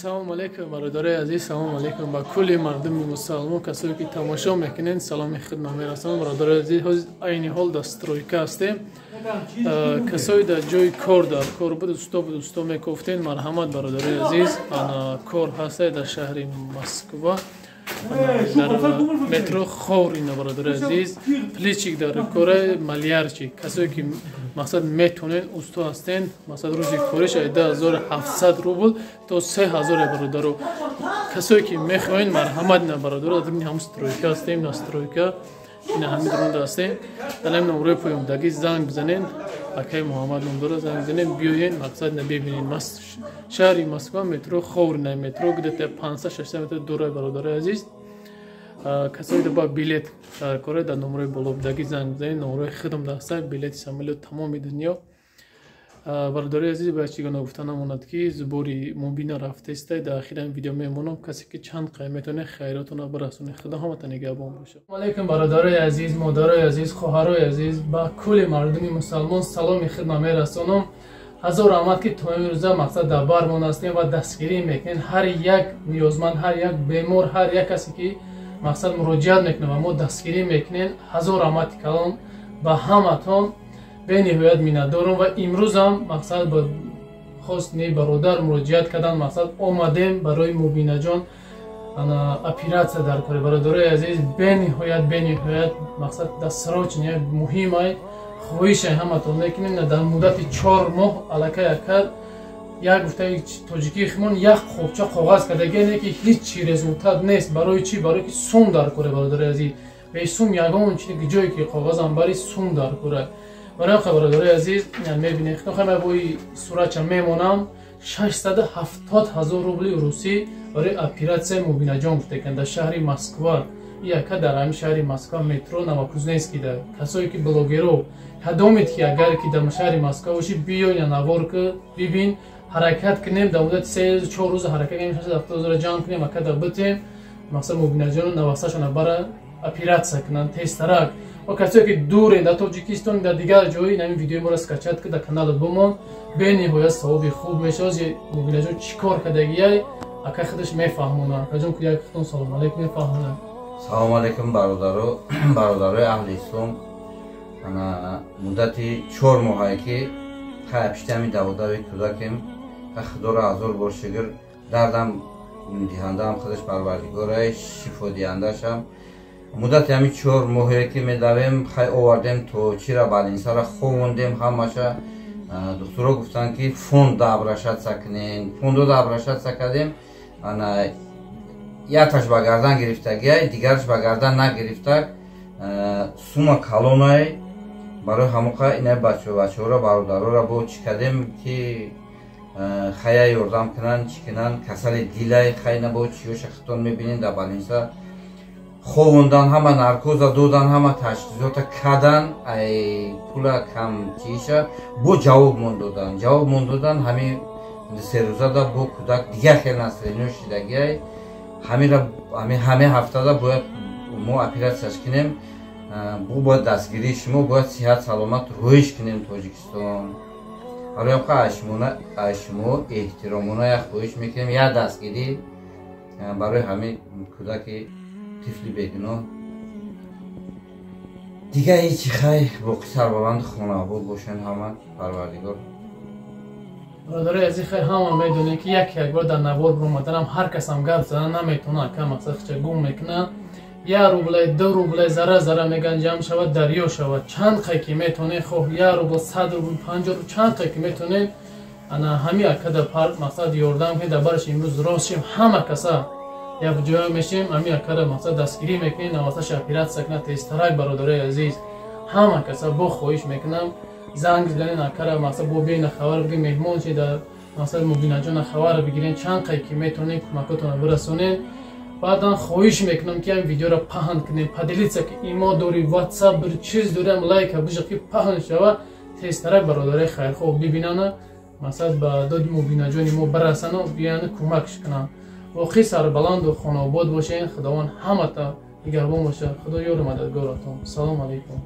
Салом алейкум, бародарои азиз, салом алейкум ба кулли мардуми мусалмон, касое ки тамошо мекунед, саломи хидмат мерасонам. Бародарои азиз, ҳозир айни ҳол дар стройка ҳастем. Касое дар ҷои кор дар кор буд, усто буд, усто мекофтен, марҳамат, бародарои азиз, ана кор ҳасте дар шаҳри Москва, дар метро Ховрина. Бародарои азиз, плитчик дар кора, малярчик, касое ки мақсад метонен, усто ҳастен, мақсад рӯзи кориш 1700 рубл то 3000. Бародаро, касое ки мехоҳен, марҳамат. На, бародаро, дар ҳам стройка ҳастем, на стройка ина ҳамин ронда ҳастем. Дар ҳамин номрои поёмдагӣ занг бизанен, акаи Муҳаммад ном дора, занг бизанен, биёен, мақсад на бибинен. Шаҳри Москва, метро Ховрина, метро где-то 500-600 метр дура. Бародарои азиз, касое ки ба билет дар кора, дар номрои болобудагӣ занг бизанед, номрои хидм даста, билети самолёт тамоми дунё. Бародарои азиз, бояд чӣ гуна гуфта намонад, ки сбори Мубина рафтеста. Дар ахири ҳамин видео мемонам, касе ки чанд қай метавонед, хайротона бирасонед. Худо ҳамата нигаҳбон бошад. Алейкум, бародарои азиз, модарои азиз, хоҳарои азиз, ба кулли мардуми мусалмон саломи хидмат мерасонам. Ҳазор раҳмат, ки то имрӯза мақсад дар бармон ҳастем ва дастгирӣ мекунед. Ҳар як ниёзманд, ҳар як бемор, ҳар як касе ки мақсад муроҷиат мекунад ва мо дастгирӣ мекунем, ҳазор раҳмати калон ба ҳаматон, бениҳоят миннатдорам. Ва имрӯзам мақсад ба хостни бародар муроҷиат кардан, мақсад омадем барои Мубинаҷон оператсия дар кори. Бародарои азиз, бениҳоят, бениҳоят мақсад дастрочни муҳимай, хоҳишай ҳаматон мекунем, дар муддати 4 моҳ аллакай ака як гуфтаи тоҷикии химон як қобча коғаз кардагине, ки ҳеҷ чи результат нест. Барои чӣ? Барои ки сум дар коре, бародарои азиз. Бесум ягон чи ҷое ки коғазам бари, сум дар коре. Барои ҳам, бародарои азиз, мебинед, хама бои суратча мемонам, 670 000 рубли русӣ барои оператсияи Мубинаҷон гуфтакан дар шаҳри Москва. Яка дар ҳамин шаҳри Москва, метро Новокузнецкий да. Касое ки блогеро кадомед, ки агар ки дар шаҳри Москва бошӣ, биё, навор ки бибин. Ҳаракат кунем, дар муддати 3-4 рӯз ҳаракат кунем, 670 000 ҷамъ кунем, акада битем, мақсад Мубинаҷону навасашона бара оператсия кунанд тезтарак. Ва касое ки дурен, дар Тоҷикистон, дар дигар ҷои, ҳамин видеои моро скачать ки дар каналат бимон, бениҳоят савоби хуб мешавад. Мубинаҷон чӣ кор кардагияй, ака худаш мефаҳмонад. Акаҷон, як худтон салом алейкум, мефаҳмонад. Салому алейкум, бародаро, бародарои аҳли ислом. Ана муддати 4 моҳае ки хай пишти ҳамин даводави кӯдакем. Худоро ҳазор бор шукр, дардам диҳандаам худаш Парвардигорай, шифодиҳандашам. Муддати ҳамин 4 моҳе ки медавем, хай овардем то чира, больницара ховондем ҳамаша. Духтуро гуфтанд, ки фонд обращаться кунен. Фондода обращаться кардем, ана якташ ба гардан гирифтагиай, дигараш ба гардан нагирифтак. Сума калонай. Барои ҳамоқа инай бачаҳоро, бародароро бо чӣ кардем, ки хая ёрдам кунанд, чӣ кунанд. Касали дилай, хай набо чиёша хитон мебинем. Дар больница ховондан, ҳама наркоза додан, ҳама таҷҳизота кадан, ай пула кам чиша бо ҷавоб мон додан, ҷавоб мон додан. Ҳамин 3 рӯзада бо кӯдак дигар хел настроение шидагиай. Ҳамира ҳаме ҳафтада бояд мо оператсияш кунем. Бо бояд дастгирии шумо, бояд сиҳат саломат рӯиш кунем Тоҷикистон. Барои аз шумо эҳтиромона як хоҳиш мекунем, як дастгирӣ барои ҳамин кӯдаки тифли бегуноҳ. Дигар ҳечи, хай, боқӣ сарбаланду хонаобод бошен ҳама, Парвардигор. Бародарои азиз, хай ҳама медонем, ки як як бор дар навор биромаданам ҳар касам гап задан наметавонад, ка мақсад хича гум мекунад. 1 рубле, 2 рубле, зара зара меган, ҷамъ шавад, дарё шавад. Чанд қай ки метавонед, хоҳ 1 рубл, 100 рубл, 50 рубл, чанд қай ки метавонед, ана ҳами акада пар мақсад ёрдам кунед. Дар бараш имрӯз рост шем, ҳама каса якҷоя мешем, ҳами акада мақсад дастгирӣ мекунем, навасаша оператсия кунад тезтарак. Бародарои азиз, ҳама каса бо хоҳиш мекунам, занг занен акара, мақсад бо бена хабар бигирем, меҳмон чи дар мақсад Мубинаҷона хабар бигирем. Чанд қай ки метавонем, кӯмакотонро бирасонем. Баъдан хоҳиш мекунам, ки ҳам видеоро паҳн кунем, поделиться ки имо дори, ватсап бир чиз дорем, лайка бижа, ки паҳн шава тезтарак, бародарои хайрхоҳ бибинана, мақсад ба доди Мубинаҷони мо барасану биёяну кӯмакш кунанд. Воқеъ сарбаланду хонаобод бошен. Худованд ҳамата нигаҳбон бошад. Худо ёру мададгоратон. Салому алайкум.